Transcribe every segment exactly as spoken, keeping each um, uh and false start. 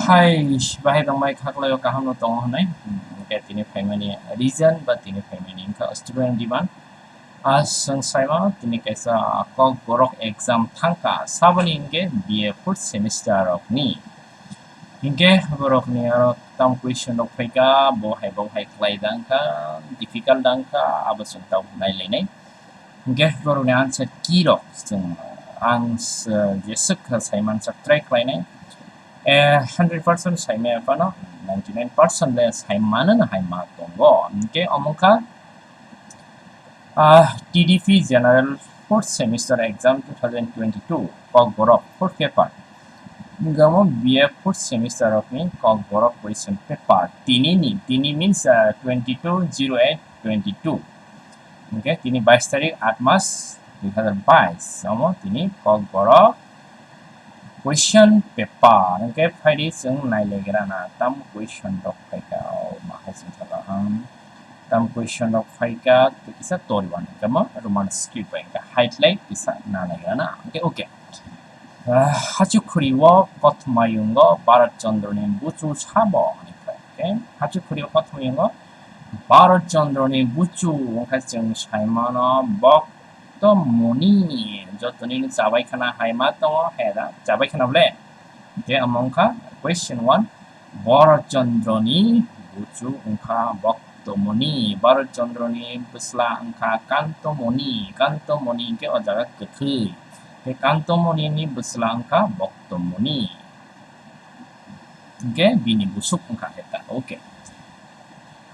Hai, bahai tongbai khaklai o kaham no tongo hwnwi. Hwnkhe tini phaimani reason ba tini phaimani wngkha student demand. A chwng saima tini kaisa Kokborok exam thangkha, saboni hwnkhe B A fourth semester rokni. Hwnkhe borokni aro tam question rok phaikha, bo hai bo hai khlai dangkha, difficult dangkha, abo chwng tabuk nailainai. Hwnkhe borokni answer key rok chwng ang s-, jeswk kha saimansa try khlainai. Eh, hundred percent saimaya phano ninety nine percent le saimano hai ma tongo. Hwnkhe omo wngkha, ah, T D P General fourth semester exam two thousand twenty-two, Kokborok fourth paper. Hwnkhe omo B A fourth semester rokni Kokborok question paper. Tinini, tini means, ah, twenty-two zero eight twenty-two. Hwnkhe tini bais tarik, aat mas, dui hazar bais. Omo tini Kokborok question paper. Hwnkhe phaidi chwng nailegrana tam question rok phaikha, o ma hai chwng saka ang. Tam question rok phaikha, kisa toriwan hwnkhe mo Roman script bai hwnkhe highlight kisa nailegrana. Hwnkhe okay. Ah, Hachukhuri o kothoma yungo Bharat Chandra ni buchu sabo hwnwi khlai. Okay? Hachukhuri o kothoma yungo Bharat Chandra ni buchu wngkha chwng saimano bokto moni jotoni chabai khana hai ma tongo hai da chabai khana ble. Hwnkhe omo wngkha question one, Bharat Chandra ni buchu wngkha bokto moni, Bharat Chandra ni bwsla wngkha Kanto moni, Kanto moni hwnkhe o jaga kwthwi. Tei Kantomoni ni bwsla wngkha Boktomoni. Hwnkhe bini busuk wngkha khe ta. Okay.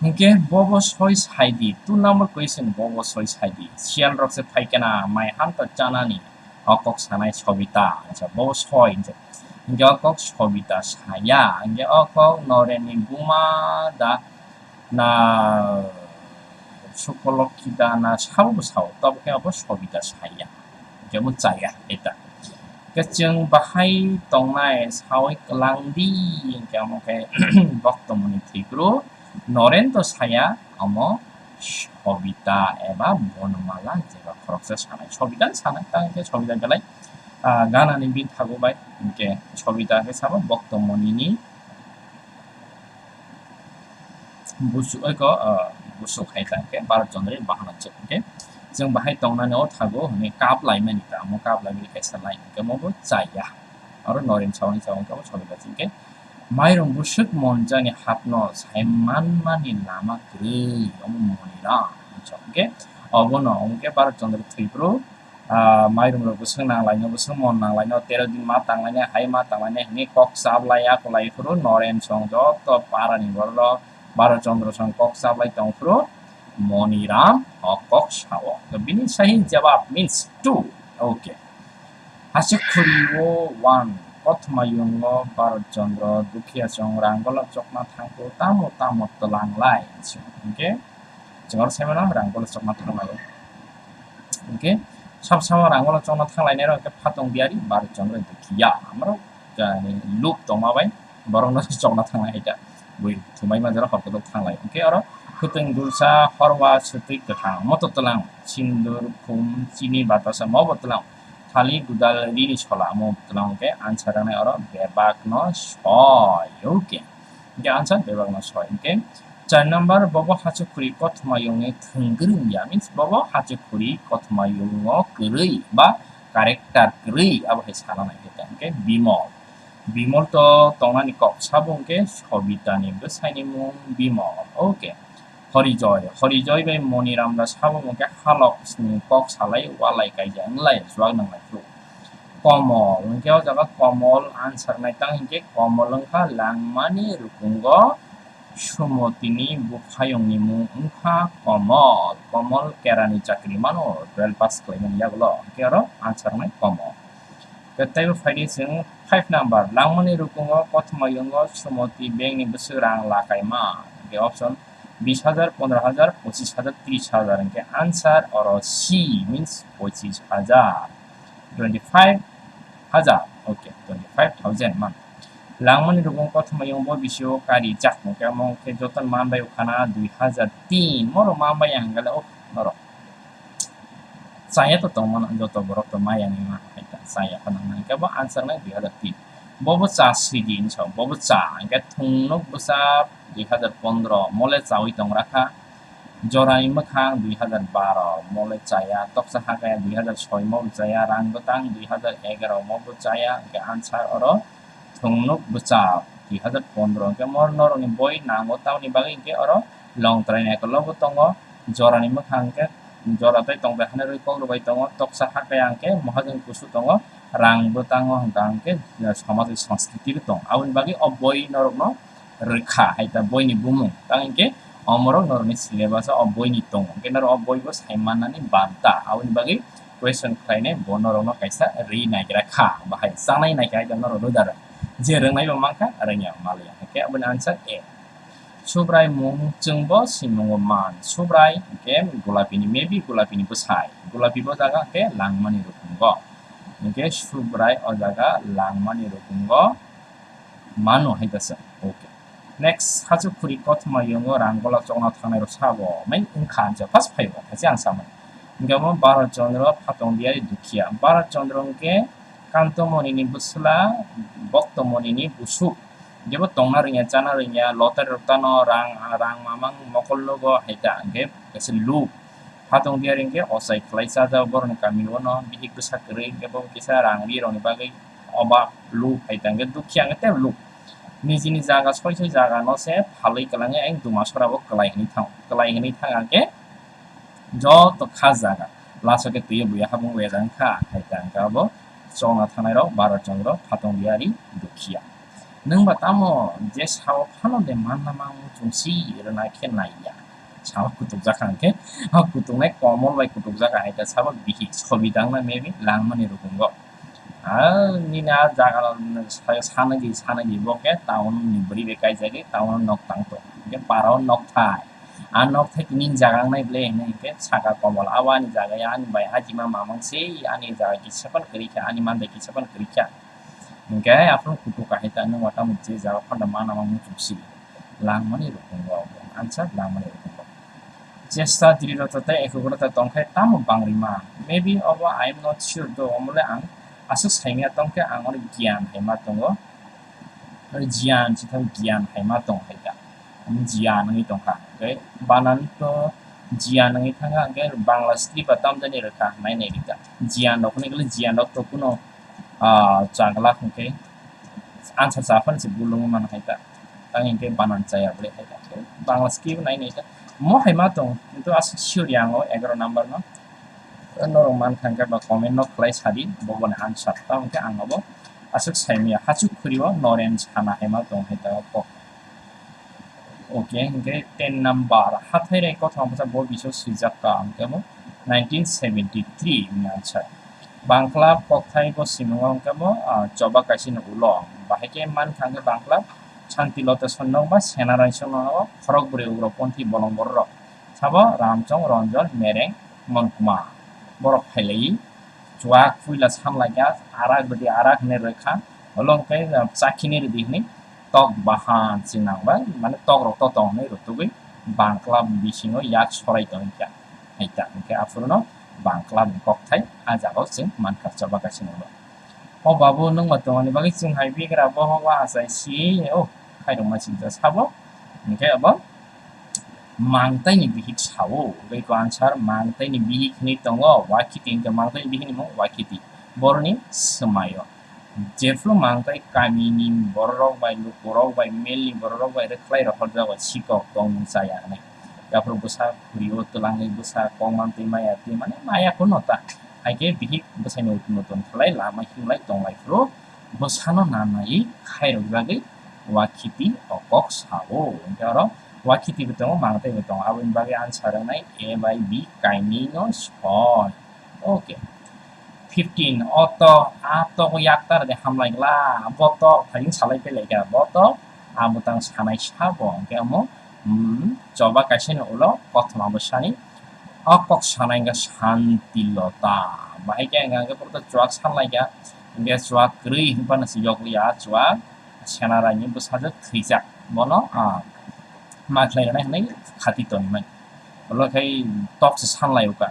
Hwnkhe bobo soi saidi. Two number question, bobo soi saidi. Siyal rok se phaikhe na mai hanta chanani. O kok sanai Sobita. Acha, bobo soi hinse. Hwnkhe o kok Sobita saya. Hwnkhe o kok Norenni buma da na Sukolokita na sabo bo sao, tabuk khe abo Sobita saya. Hwnkhe omo chaya eta. Hwnkhe chwng bahai tongnai sawi kwlangdi, hwnkhe omo khe Boktomoni thwipru Norento saya, omo Sobita eba Bonmala jeba khoroksa sanai. Sobita sanai, tang khe Sobita belai, ah, ganani bini thago bai, hwnkhe Sobita khe sabo Boktomonini busuk, eko, ah, busuk hai ta khe Bharat Chandra ni bahana chwk hwnkhe chwng bahai tongnani o thago hwnwi kap laimani ta, omo kap laimani kaisa line hwnkhe omo bo chaya. Aro Noren sawani sawang khe omo Sobita chwng khe mairum busuk monjani hapno sai manmani lama kwrwi omo Moniram hwnkhe obono hwnkhe Bharat Chandra thwipru ah, mairum rok bwswk nang laino, bwswk mon nang laino, tero din ma tang lainai, hai ma tang lainai hwnwi kok chap lai, ako lai phuru Noren song joto para ni borok rok Bharat Chandra song kok chap lai tong phuru Moniram o kok sao. To bini sahi jawab means two. Okay. Hachukhuri o one, kothoma yungo Bharat Chandra dukhiya song rang golok chokna thangkhu tamo tamo twlang lai. Hwnkhe chwng oro sai mano rang golok chokna thang lai. Hwnkhe sab sama rang golok chokna thang lai nai rok hwnkhe phatong diari Bharat Chandra dukhiya. Amaro jani loop tongma bai borok no chokna thang lai hai ta. Bui thumai manjaro hor kotor thang lai. Hwnkhe oro khwtwng dulsa horwa swtwi kwthang moto twlang sindur khum chini batasa mobo twlang thali gudal rini sola mo twlang hwnkhe answer rwnai oro bebak no soi. Okay. Hwnkhe answer bebak no soi. Hwnkhe char number bobo hachukhuri kothoma yungni thwng kwrwi wngya. Means bobo hachukhuri kothoma yungo kwrwi ba character kwrwi abo hai sana nai khe ta. Hwnkhe Bimol. Bimol to tongnani kok sabo hwnkhe Sobitani bwsaini mung Bimol. Okay. Horijoy. Horijoy bai Moniram da sabo hwnkhe halok sni kok salai walai kaijak wnglai chuak nanglai phuru. Komol. Hwnkhe o jaga Komol answer nai tang hwnkhe Komol wngkha langmani rukungo Sumotini buphayungni mung wngkha Komol. Komol kerani chakri mano, twelve pass khlaimani yagulo. Hwnkhe oro answer nai Komol. Tei teibo phaidi chwng five number. Langmani rukungo kothoma yungo Sumoti bengni bwswk rang lakaima. Hwnkhe option bis hajar, pondro hajar, pochis hajar, tris hajar. Hwnkhe answer oro C means pochis hajar. Twenty five hajar. Okay, twenty five thousand man. Langmani rukungo kothoma yungo bo bisio kari jak hwnkhe omo hwnkhe joto man bai ukhana dui hajar tin. Moro man bai ang gale, oh, norok. Chaya to tongmano joto borok to maya ni ma hai ta chaya phano hwnkhe bo answer nai dui hajar tin. Bobo cha sidi hinwi sa, bobo cha. Hwnkhe thungnuk bwsa dui hazar pondro mole chaui tong rakha. Jorani mwkhang dui hazar baro mole chaya, toksa hakaya dui hazar soi mo bo chaya, rang bwtang dui hazar egaro mo bo chaya, hwnkhe answer oro thungnuk bwsa dui hazar pondro. Hwnkhe mo norokni boi nango tamoni bagwi hwnkhe oro long trai naikologo tongo, jorani mwkhang hwnkhe jora tei tong bai hwnwi rwi kok rwbai tongo, toksa hakaya hwnkhe mahajon kusu tongo, rang bwtango hwnkha hwnkhe somaj bai sanskriti bo tong. Aboni bagwi o boi norokno rwkha hai ta boini bumung. Tang hwnkhe omorok norokni syllabus o boini tongo. Hwnkhe norok o boi bo sai mannani banta. Aboni bagwi question khlainai bo norokno kaisa rwi naigra kha. Bahai chanai naikha hai ta norok rwdar. Je rwngnai bo mankha, rwngya maliya. Hwnkhe aboni answer A. Subrai mung chwngbo simungo man. Subrai hwnkhe gulapini, maybe gulapini bwsai. Gulapi bo jaga hwnkhe langmani rukungo. Hwnkhe Subrai o jaga langmani rukungo. Mano hai ta se. Okay. Next, hachuk khuri kothoma yungo rang gola chokna thangnai rok sabo. Mai wngkha ang first phaibo, kaisa ang samani. Hwnkhe omo Bharat Chandra Phatong Diari Dukhiya. Bharat Chandra hwnkhe Kanto Monini bwsla, Bokto Monini busuk. Jebo tongna rwngya, chana rwngya, lottery rok tano rang, rang mamang mokol nogo hai ta hwnkhe kaisa luk. Phatong Diari hwnkhe ochai khlai chajak borokni kami o no bihik bwsa kwrwi hwnkhe bo kisa rang ri rokni bagwi oba luk hai ta hwnkhe dukhiya hwnkhe tei luk. Nijini jaga soi soi jaga no se phalwi kwlangwi ayang duma sora bo kwlai hwnwi thang, kwlai hwnwi thang hwnkhe joto kha jaga laso khe twiwi buya habung wngkha hai ta hwnkhe abo chokna thangnai rok Bharat Chandra Phatong Diari Dukhiya. Nwng ba tamo je sao phano de manna mang chungsi rwna khe naiya. Sao kutukjak hwnkhe, o kutuknai komol bai kutukjak hai ta sabo bihik sobi dangna maybe langmani rukungo. Ah, nini a jaga sa-, sanagi, sanagi bo khe town ni bwrwi bai kaijagwi town o nok tang tongo. Hwnkhe para o nok thai. A nok thai tini jaga wngnai ble hinwi hwnkhe saka komol abo ani jaga ya ani bai ajima mamang se ani jaga kisa phano kwrwi kha, ani mandai kisa phano kwrwi kha. Hwnkhe aphuru kutuk kahai ta nwng watamo je jaga phano mana ma muchung si langmani rukungo abo. Answer langmani rukungo. Chesta, drirota tei ekogrota tongkhe tamo bangrima? Maybe obo I am not sure do, omole ang aswk saimya tongkhe ang oro giyan hai ma tongo. Oro giyan chitham giyan hai ma tong hai ta. Omo giyan wngwi tongkha. Hwnkhe banan to giyan wngwi thangkha, hwnkhe Bangla script ba tamjani rwkha, nai nai rwkha. Giyan rok hwnwi khe giyan rok to kuno ah, chagla hwnkhe answer cha phano se bulung mano hai ta. Tang hwnkhe banan chaya bole hai ta. Bangla script nai nai ta. Mo hai ma tong, kintu aswk sure ya ang o egaro number no. Norok man kha hwnkhe ba comment no khlai sadi, bo boni answer. Tamo hwnkhe ang abo aswk saimaya. Hachuk khuri o Noren sana hai ma tong hai ta o kok. Okay, hwnkhe ten number. Hathai rai kothoma bwsa bo biso swijak ka, hwnkhe bo nineteen seventy three ni answer. Bangla kokthai bo simungo hwnkhe bo, ah, choba kaisa ni ulo. Bahai khe man kha hwnkhe Bangla Santi Lota Sonnok ba Sena Rai Sonnok no khorok bwrwi ugroponthi bolong borok rok. Sabo Ramchong, Ranjan, Mereng, Monkuma. Borok phailai chuak puila sanlaikha, arak bwdi arak hinwi rwkha. Ulo hwnkhe, ah, chakhini rwdi hinwi tok bahan se nang bai, mane tok rok to tong hinwi rwtugwi Bangla bisingo yak sorai tongkha. Hai ta hwnkhe aphuru no Bangla ni kokthai ah jaga o chwng mankha choba kaisa ni ulo. O babu, nwng bo tongmani bagwi chwng hai bigra bohogo achai si, o, khairokma sijak sabo, hwnkhe abo mangtaini bihik sao, hwnkhe ko answer mangtaini bihik hinwi tongo, Wakhiti hwnkhe mangtaini bihikni mung Wakhiti, boroni swmaio. Jephru mangtai kamini bororok bai, lukurok bai, melni bororok bai rwkhlai rohorjago, sikok tongmung chaya hwnwi. Yaphru bwsa khuri o twlangwi bwsa kok mantwi maya twi mane maya phano ta. Hai khe bihik bwsaino utum utum khlai lama himlai tonglai phuru bwsano nanaiwi khairokjagwi Wakhiti o kok sao. Hwnkhe oro Wakhiti bo tongo, mangtai bo tongo, aboni bagwi answer wngnai A bai B kainwi no soi. Okay. Fifteen, o tok, a tok yaktar de hamlai gla, bo tok, phailing salai pelai kha, bo tok, a bwtang sanai sabo, hwnkhe omo, mm, choba kaisa ni ulo kothoma bwsani, o kok sanai wngkha Santi Lota, bahai khe wngkha hwnkhe bo tok chuak sanlai kha, hwnkhe chuak kwrwi hinphano se yokliya, chuak Sena Raini bwsajwk thwijak, bono, ah, ma khlai rwnai hwnwi khati tonwi mani, ulo khai tok se sanlai o kha,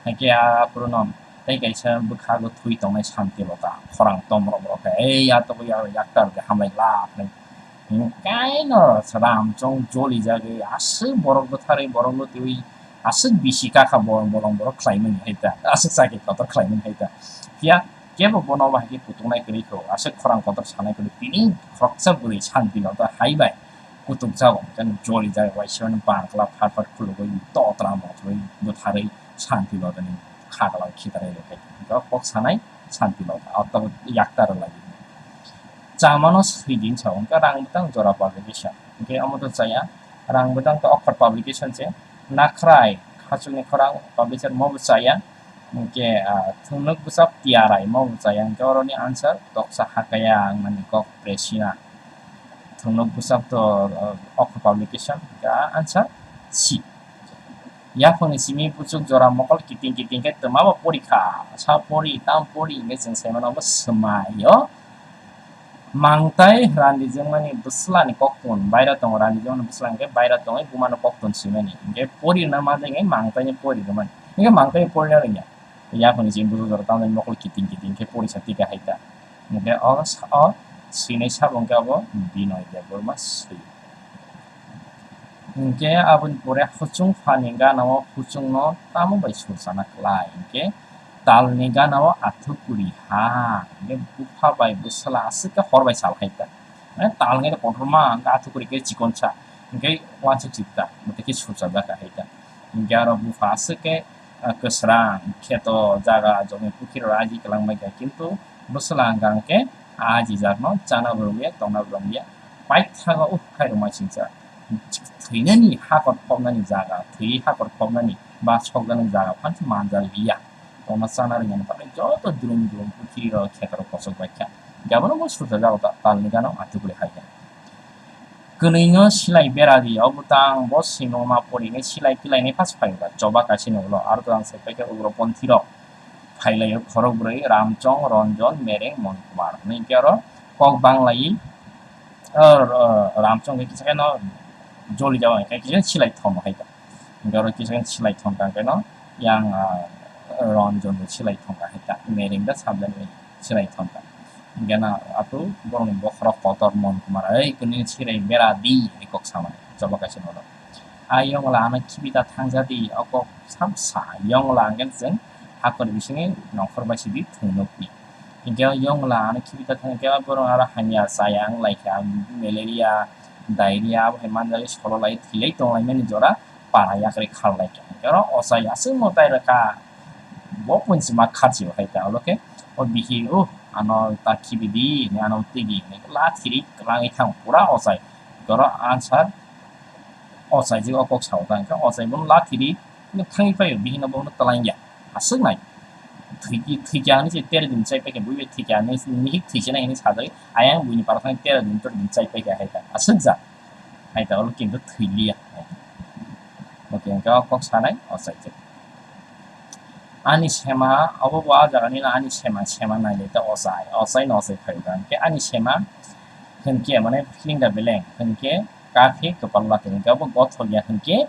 hai khe aphuru no, Tei kaisa bwkhago thwi tongnai Santilota, khorang tom rok rok khe, "Ei, ya tabuk ya, yaktar de hamlai la," hinwi. Kaino Ramchong joli jagwi aswk borok bwtharwi, borok lutiwi aswk bisi kakha bo-, bolong borok khlaimani hai ta, aswk chakhe kotor khlaimani hai ta. Phiya kebo bono bahai khe kutungnai kwrwi kho, aswk khorang kotor sanai kwrwi, tini khoroksa bwrwi Santilota hai bai kutukjago, jani joli jagwi waisa mani bangla phat phat khulugwi totra motrwi bwtharwi Santilotani khagla khitarwi rwkhe. Hwnkhe o kok sanai Santilota, o tabuk yaktar rwlai. Chamano swijin sa, hwnkhe rang bwtang jora publication. Hwnkhe omo to chaya, rang bwtang to Okhor publication se, Nakhrai, Khachukni Khorang publisher mo bo chaya, hwnkhe, ah, Thwngnwk Bwchap Tiarai mo bo chaya, hwnkhe oroni answer toksa hakaya ang nani kok presina. Thwngnwk Bwchap to, ah, Okhor publication, hwnkhe answer C. Yaphangni simi buchuk jora mokol kiting kiting khe twma bo pori kha. Sa pori, tam pori hwnkhe chwng sai mano bo swmai o. Mangtai randijwkmani bwslani koktun baira tongo, randijwkmani bwsla hwnkhe baira tongwi bumano koktun swimani. Hwnkhe pori rwna ma jai hwnkhe mangtaino pori rwmani. Hwnkhe mangtaino pori rwya. Yaphangni simi buchuk jora tamni mokol kiting kiting khe pori sa tika hai ta. Hwnkhe o sa-, o swinai sabo hwnkhe abo Binoy Debbarma swi. Hwnkhe aboni pore huchung phani gana o huchungno tamo bai surchana klai? Hwnkhe talni gana o athukuri ha. Hwnkhe bupha bai bwsla aswk khe hor bai sal hai ta. Mane tal hwnkhe kotorma, hwnkhe athukuri khe chikonsa. Hwnkhe uansuk sita, mote khe surchajak hai ta. Hwnkhe aro bupha aswk khe, ah, kwsrang kheto jaga jomi pukhirok aji kwlangbai kha, kintu bwsla hwnkha hwnkhe ajijakno chana bo romya, tongna bo romya. Paithago, uh, khairokma singcha. Thwinani hakor phobnani jaga, thwi hakor phobnani ba sokjaknai jaga phansi manjal liya. Tongna chana rwngya ni bagwi joto drum drum pukhirok khetorok kochok bai kha. Hwnkhe abono bo surchajago ta-, talni gana o athukuri hai khe. Kwnwino silai bera di, o bwtang bo swimung ma porinai silai tilainai phas phaio da, choba kaisa ni ulo, aro twlang sai paikha ugroponthi rok phailaio, khorok bwrwi Ramchong, Ranjan, Mereng, Monkumar hwnwi. Hwnkhe oro kok banglaiwi, o, o, Ramchong khe kisa kheno joli jago, hwnkhe kisa silai thomo hai da. Hwnkhe oro kisa kheno silai thon kha, hwnkhe no yang, ah, Ranjan bo silai thon kha hai da, Mereng da sabjani silai thon kha. Hwnkhe na atu borokni bokhorok kotor Monkumar, "Ei, kwnwi silai bera di," hinwi kok samani, choba kaisa ni ulo. "A yongla, ano khibi ta thangja di," o kok sam sa, yongla hwnkhe chwng hakor bisingni nongkhor bai sidi thwngnokni. Hwnkhe o yongla ano khibi ta thang khe borok aro hamya chaya wng lai kha, malaria, diarrhea abo hai manjagwi solo lai thwi lai tong lai mani jora para yakrwi khar lai kha. Hwnkhe oro ochai aswk mwtai rwkha, bo punchima kharchi bo hai ta, olo khe o bihi, "Uh, ano ta khibi di," hinwi ano twi di hinwi lathi ri kwlangwi thang pura ochai. Hwnkhe oro answer ochai je o kok sao ta, hwnkhe ochai bono lathi ri thangwi phaio, bihino bono twlang ya. Aswk nai. Thwiki, thwikya hinwi se tere din chai paikha, buibai thwikya hinwi, mihik thwisinai hinwi sajagwi, ayang buini para thangwi tere din tere din chai paikha hai ta. Aswk ja. Hai ta, olo kintu thwiliya. Oke, hwnkhe o kok sanai, ochai je. Ani sema, obo bo a jaga nino ani sema, sema naile ta ochai, ochai no ochai phaio ta. Hwnkhe ani sema, hwnkhe mane feeling da beleng, hwnkhe kaphi kwpal lathi, hwnkhe obo gothok ya, hwnkhe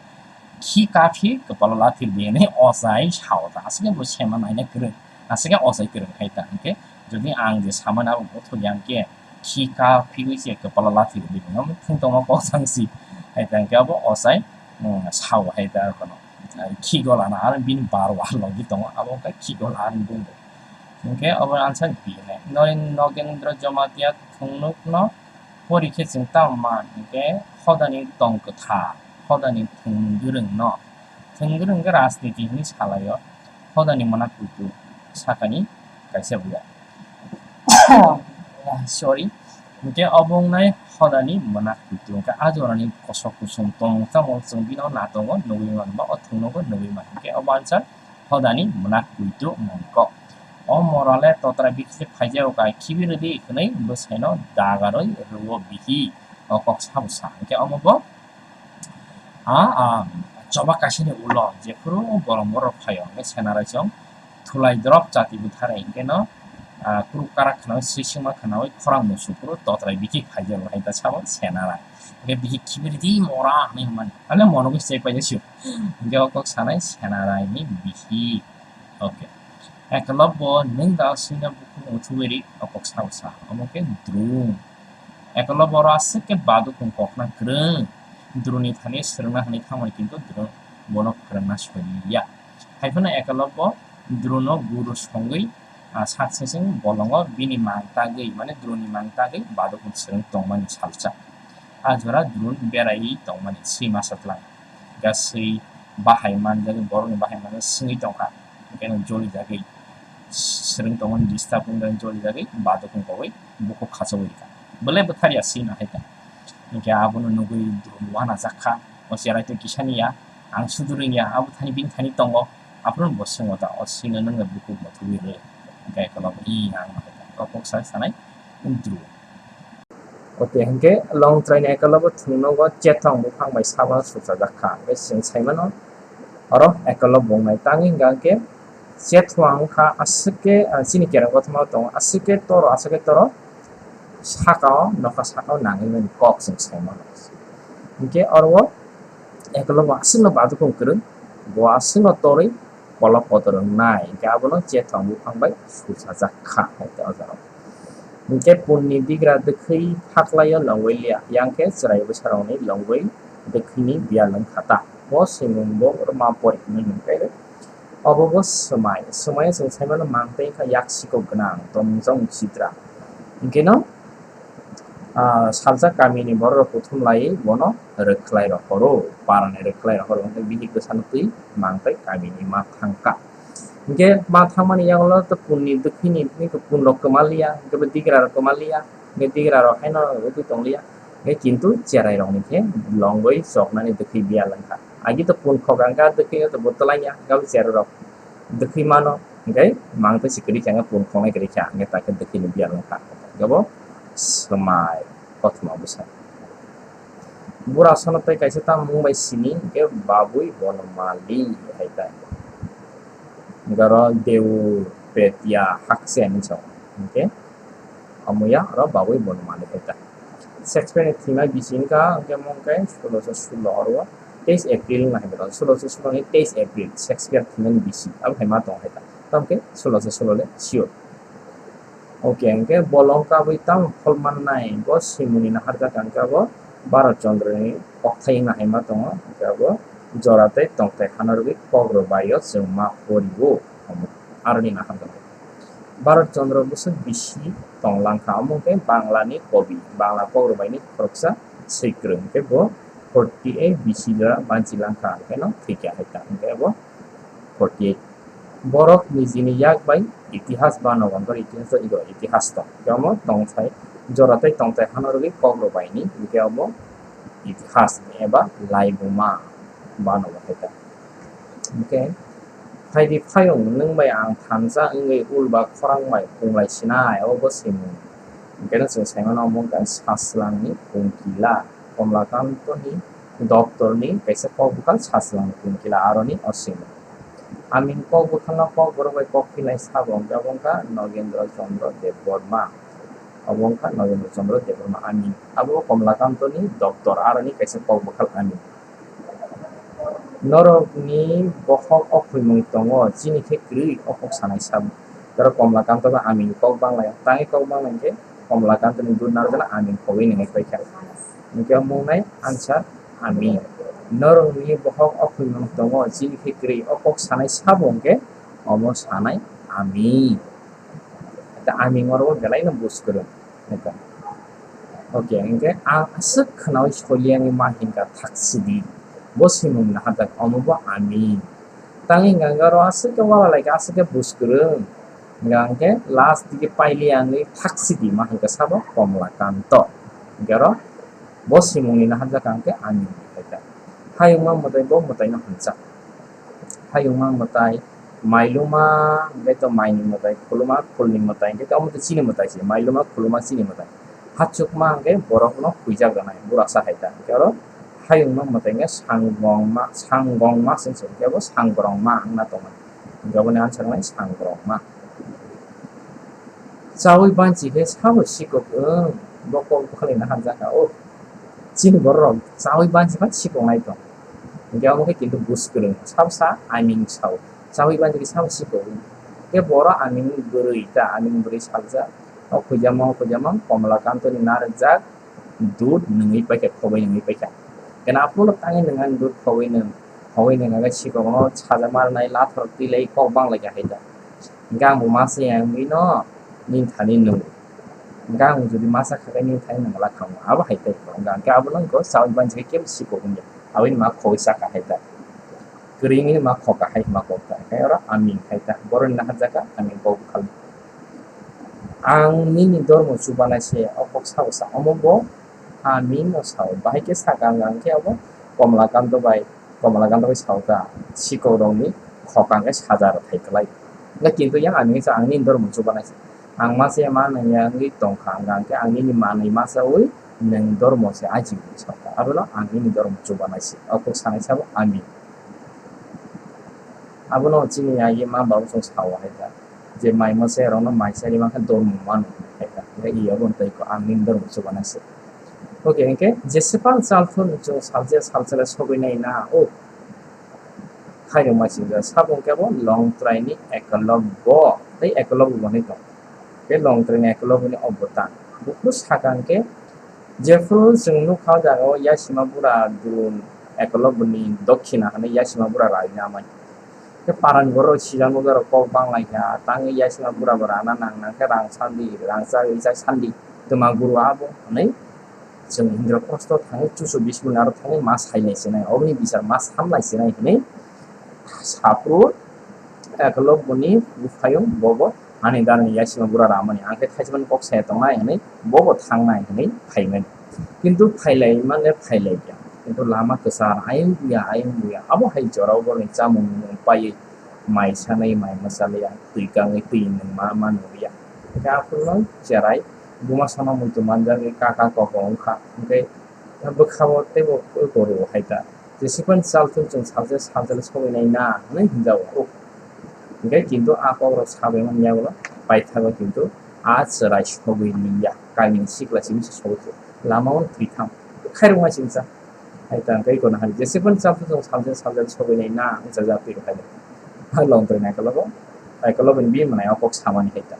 khi kaphi kwpalo lathir di hinwi ochai sao ta. Aswkhe bo sema naina kwrwng, aswkhe ochai kwrwng khai ta. Hwnkhe jodi ang je samani abo gothok ya hwnkhe khi kaphiwi se kwpalo lathir di hinwi thung tongma kok sangsi. Hai ta hwnkhe abo ochai, mm, sao hai ta arokno. Ai, khi golana aro bini bar war logi tongo, abo wngkha khi gola ani bumung. Hwnkhe obo answer B hinai. Naren Nogendra Jamatia thungnukno pori khe chwng tamo man hwnkhe hodani tong kwthar, hodani thwng gwrwngno, thwng gwrwng khe rajniti hinwi salaio, hodani mwnak kuitu sakani kaisa buya. Sorry. Hwnkhe obo wngnai hodani mwnak kuitu. Hwnkhe a jorani kosok kusum tong tamo chwng bino natongo nugwi manba, o thwngnogo nugwi man. Hwnkhe obo answer hodani mwnak kuitu wngmani kok. O morale totra bithi phaijao kai khibi rwdi hwnwi bwsaino dagarwi rwo bihi. O kok sabo sa. Hwnkhe omo bo a, a, choba kaisani ulo jephuru bolong borok phaio hwnkhe Senaraisong thulai drop chati bwtharai hwnkhe no, a, kuru karak khwnawi swisingma khwnawi khorang musu kuru totrai bithi phaijao hai ta sabo Senarai. Hwnkhe bihi khibi rwdi mora hinwi hwnmani. Hale mono gwi chai paijak sio. Hwnkhe o kok sanai Senaraini bihi. Okay. Ekolobbo nwng da swino bukhuk muthubwi ri, o kok sao sa, omo khe drone. Ekolobbo oro aswk khe badukung kokna kwrwng, drone ni thani swrwngna hwnwi thangmani kintu drone bono kwrwngna soi ya. Hai phano Ekolobbo drone no guru songwi, ah, sak seseng bolongo bini mang tagwi, mane drone ni mang tagwi badukung swrwng tongmani salsa. A jora drone beraiwi tongmani swi masa twlang. Gaswi bahai manjagwi, borokni bahai manjak swngwi tongkha. Hwnkhe no jolijagwi, swrwng tongmani disturb wngwi jolijagwi badukung kogwi bukhuk khachogwi rikha. Belai bwtharya swi no hai ta. Hwnkhe abono nugwi drone uanajakha. O cherai tei kisani ya, ang sudu rwngya, abo thani bini thani tongo. Aphuru bo swngo ta, o swino nwng bukhuk muthubwi rw. Hwnkhe Ekolobbo i ang no hai ta. O kok sa sanai drone. Ote hwnkhe Longtrai ni Ekolobbo thwngnogo chethong buphang bai sabano suchajak kha. Hwnkhe chwng sai mano, oro Ekolobbo wngnai tangwi hwnkha hwnkhe chethong wngkha aswk khe, ah, chini kereng kothoma o tongo, aswk khe toro, aswk khe toro saka o, nokha saka o nangwi mani kok chwng sai mano. Hwnkhe oro o Ekolobbo aswkno badukung kwrwng, bo aswkno torwi kolok kotor wngnai, hwnkhe abono chethong buphang bai suchajak kha, hai khe o jaga o. Hwnkhe punni digra dwkhwi phaklaio longwi liya, yang khe chwrai bwsarokni longwi dwkhwini biyal wngkha ta. Bo swimung bo ma pori hwnwi hwnkhe obo bo swmai. Swmai o chwng sai mano mang tei wngkha yak sikok gwnang, tongmung chidra. Hwnkhe no, ah, saljak kamini bororok kuthum laiwi bono rwkhlai rohoro, parani rwkhlai rohoro, hwnkhe bihik bwsano twi mang tei kamini ma thangkha. Hwnkhe ma thangmani yagulo to punni dwkhwini, hwnkhe punrok kwma liya, hwnkhe bo digrarok kwma liya, hwnkhe digrarok haino wngwi tong liya, hwnkhe kintu cherairokni khe longwi choknani dwkhwi biyal wngkha. Agi to pun khok wngkha, dwkhwino to bo twlangya, hwnkhe abo cherairok dwkhwi mano, hwnkhe mang tei se kwrwi kha, hwnkhe pun khoknai kwrwi kha, hwnkhe takhe dwkhwini biyal wngkha. Hwnkhe bo swmai kothoma bwsa. Bura sono tei kaisa ta mung bai sini, hwnkhe Babui Bonmali hai ta. Hwnkhe oro Deu Petia Hakse hinwi sao. Hwnkhe omoya oro Babui Bonmali hai ta. Shakespeare ni thwima bisi wngkha, hwnkhe omo wngkha sulosho sulo oro teis April wngkha hai ta. Sulosho sulo ni teis April Shakespeare thwimani bisi, abo hai ma tong hai ta. Tamo khe sulosho sulo le sure. Oke, hwnkhe bolong kabui tamo phol mannai, bo swimungni naharjak kha, hwnkhe abo Bharat Chandra ni kokthai wngna hai ma tongo, hwnkhe abo jora tei tongthai hano rwgwi kok rwbaio chwng ma porio, aroni naharjak. Bharat Chandra bwswk bisi tong langkha, omo wngkhe Bangla ni kobi, Bangla kok rwbaini khoroksa swikwrwng, hwnkhe bo forty eight bisi jora banchi langkha, hwnkhe no thwikha hai ta, hwnkhe abo forty eight. Borok nijini yak bai itihas bano, hwnkhe itihas to ego itihas tong. Hwnkhe omo tongthai, jora tei tongthai hano rwgwi kok rwbaini, hwnkhe omo itihas eba laibuma bano hai ta. Hwnkhe phaidi phayung nwng bai ang thansa wngwi ul ba khorang bai punglai sinai, obo bo swimung. Hwnkhe no chwng sai mano omo wngkha Saswlangni Pungkila, Komlakantoni doptorni kaisa kok bwkhal Saswlangni Pungkila aroni o swimung. Aming kok bwkhalno kok borok bai kok phinai sabo hwnkhe abo wngkha Nogendra Chandra Debbarma. Obo wngkha Nogendra Chandra Debbarma aming. Abo Komlakantoni doptor aroni kaisa kok bwkhal aming. Norokni bokhok o khumung tongo, chini khe kwrwi o kok sanai sabo. Oro Komlakanto ba aming kok banglaio, tangwi kok bangla hinkhe Komlakantoni dud narwkjana aming kogwi nwnwi paikha. Hinkhe omo wngnai answer aming. Norokni bokhok o khumung tongo, chini khe kwrwi o kok sanai sabo hinkhe omo sanai aming. Aming oro belaino buj kwrwng. Oke, hingke ang aswk khwnaui soliyangwi ma hinkha thaksidi. Bo swimung nahajak omo bo aming. Tang hingka hingke oro aswk khe wala laikha, aswk khe buj kwrwng. Hingka hingke last digi pailiyangwi thaksidi ma hinkha sabo Komlakanto. Hingke oro bo swimungni nahajak hingke aming. Hayungma mwtai bo mwtaino hamjak. Hayungma mwtai, mailuma, hingke to maini mwtai, khuluma, khulni mwtai, hingke to omo to chini mwtai se, mailuma, khuluma, chini mwtai. Hachukma hingke borokno huijak rwnai, burasa hai ta. Hingke oro hayungma mwtai hingke sanggongma, sanggongma se wngkha, hingke bo sangrongma wngna tongo. Hingke oboni answer wngnai sangrongma. Chaui banchi khe sabo sikok wng, bo kok bwkhalina hamjakha, oh. Chini bororok chaui banchi khe sikok nai tong. Hingke omo khe kintu buj kwrwng, sabo sa aming sao. Chaui banchi khe sabo sikok wng. Khe boro aming bwrwi ta, aming bwrwi saljak. O khuijama, o khuijama, Komla Kantoni narwkjak, dud nungwi paikha, khobai nungwi paikha. Kena aphuru tangwi nung ani dud khobai nung, khobai nung khe sikokno saja marnai, lathor twilai kok banglaikha hai ta. Hingkhe ang bo masa ya wngwi no nini thani nung. Hingkhe ang jodi masa kha khe nini thani nung la khango, abo hai tai. Hingkhe abono wngkha sawi bansi khe kebo sikok wngya. Aboni ma khoi saka hai ta. Kwrwini ma khoka hai ma kokta. Hingkhe oro aming hai ta. Boroni naharjaka aming kok bwkhal. Ang nini dormo chubanai se, o kok sao sa. Omo bo aming no sao. Bahai khe saka ang khe abo Komla Kanto bai, Komla Kanto bai sao ta. Sikok rokni khokang khe saja rok thai kwlai. Hingkhe kintu yang aming sa ang nini dormo chubanai se. Ang masa ya ma nang ya wngwi tongkha, hingkhe ang nini manwi ma saui nwng dormo se aji wngwi sao ta. Abono ang nini dormo chubanai se. O kok sanai sabo aming. Abono chini agi ma babu chwng sao hai ta. Je mai masa rokno mai sari mankha dormo mano hai ta. Hingkhe i obo tei ko ang nini dormo chubanai se. Okay, hingkhe Jeswepal Chalthun chwng salsa salsa le sogwi nai na. O khairokma singja sabo hingkhe bo Longtraini Ekolobbo tei Ekolobbo hwnwi tong. Khe Longtraini Ekolobbo ni obo ta. Buphuru saka hingkhe jephuru chwng nukha o jaga o Yasima bura Drun Ekolobbo ni dokhina hwnwi Yasima bura raina amai. Khe parani borok sijak nukjak rok kok banglaikha, tangwi Yasima bura bo rana nang nang khe rang sandi, rang chak rijak sandi, twma guru abo hwnwi chwng Indroprosto thangwi chuchu bismung aro thangwi ma sailai sinai, oboni bichar ma samlai sinai hwnwi saphuru Ekolobbo ni buphayung bobo ani darni Yasima bura ramani ang khe thaisima kok saya tongnai hwnwi bobo thangnai hwnwi phaimani. Kintu phailai mane phailai ya. Kintu lama kwchar ayang buya, ayang buya. Abo hai jorao borokni chamung nung paiwi mai sanai, mai mwchalwi, twi kangwi twi nung ma, ma nung ya. Hingkhe aphuru no cherai buma sana muitu manjagwi kaka koko wngkha. Hingkhe bwkhao teibo koro hai ta. Jeswepal Chalthun chwng salsa salsa le sogwi nai na hwnwi hwnjago. Hingkhe kintu a kokrok sabai man yagulo paithago kintu a chwrai sogwi li ya. Kamini sikla simi se sogwi se. Lama o thwi thang. Khairokma singsa. Hai ta hingkhe ikono hai Jeswepal Chalthun chwng salsa salsa le sogwi nai na wngsa jatwi rok hai. Ha Longtraini Ekolobo. Ekolobo ni bini mwnai o kok samani hai ta.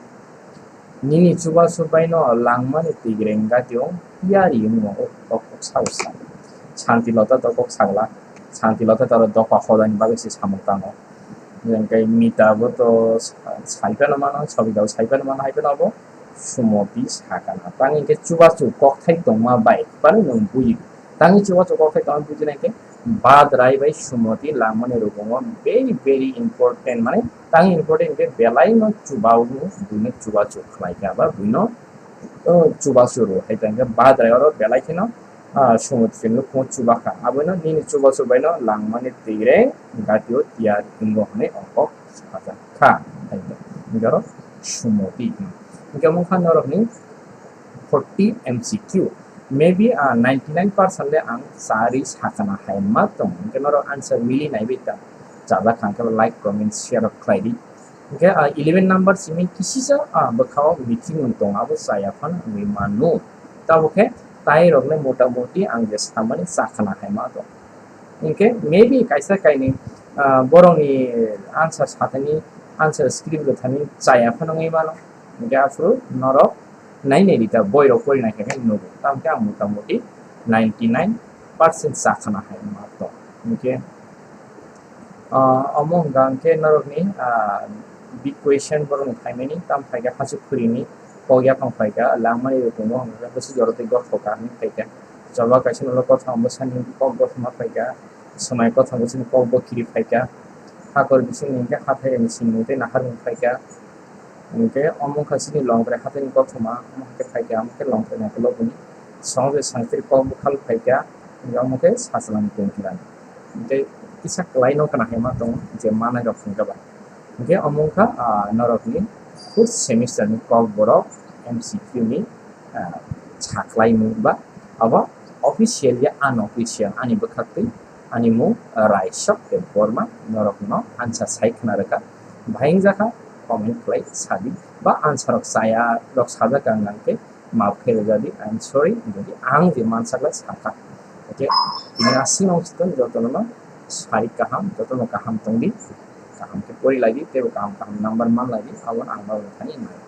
Nini chubachu baino langmani twigreng gatio tiyari wngmo o kok sao sa. Santi Lota to kok sagla. Santi Lota to aro dopha hodani bagwi se samung tango. Hingkhe Mita bo to sa-, sai phano mano, Sobita bo sai phano mano, hai phano abo Sumoti sakana. Tang hingkhe chubachu kokthai tongma bai phano nwng bui. Tangwi chubachu kokthai tongma bujina hingkhe Badrai bai Sumoti langmani rukungo very, very important, mane tang important hingkhe belai no chuba o buino chubachu khlai kha ba buino, o, chubachu rw hai tang khe Badrai oro belai kheno, ah, Sumoti se nukhungo chuba kha. Abono nini chubachu baino langmani twigreng gatio tiyar wngbo hwnwi ongkok sajak kha. Hai tang hingkhe oro Sumoti hwnkhe mungkha norokni forty M C Q. Maybe, ah, ninety nine percent le ang chari sakana hai ma tong. Hingke norok answer mili naibi ta. Chajak kha hingke like, comment, share rok khlai di. Hingke, ah, eleven number simi kisisa, ah, bwkhao meeting wng tong abo chaya phano wngwi mano. Tabuk khe tai rok le mota moti ang je samani sakana hai ma tong. Hingke maybe kaisa kainwi, ah, borokni answer satani, answer script rok thani chaya phano wngwi mano. Hingke aphuru norok nai nai rita boi rok pori nai khe nugo. Tamo khe ang mota moti ninety nine percent sakhana hai ma tong. Hingke, ah, omo hwnka hingke norokni, ah, big question borokni phaimani tam phaikha hachuk khuri ni kok yaphang phaikha langmani rok tongo hwnka khe bwswk jora tei gothoka hinwi phaikha. Choba kaisa ulo kothoma bwsani kok gothoma phaikha, swmai kothoma bwsani kok bo kiri phaikha, hakor bisingni hingke hathai ni simung tei naharmung phaikha. Hingke omo wngkha chini Longtrai hathai ni kothoma, omo hai khe phaikha, omo khe Longtrai ni ukulok bini songje sangchiri kok bwkhal phaikha, hingke omo khe Sachwlani tongthirani. Hingke kisa kwlai no khna hai ma tongo, je manai rok hingke bai. Hingke omo wngkha, ah, norokni fourth semester ni Kokborok M C Q ni, ah, saklaimung ba abo official ya unofficial ani bwkhaktwi ani mung Raisok Debbarma norokno answer sai khna rwkha. Bahai wngjakha comment khlai sadi ba answer rok chaya rok sajak ang nang khe maaf khe rwjadi, I am sorry, jodi ang je mansak lai sakha. Okay, tini aswk nang chikon jotono no sari kaham, jotono kaham tongdi. kaham khe pori lai di, teibo kaham kaham number man lai di, abo ang norok thani nai.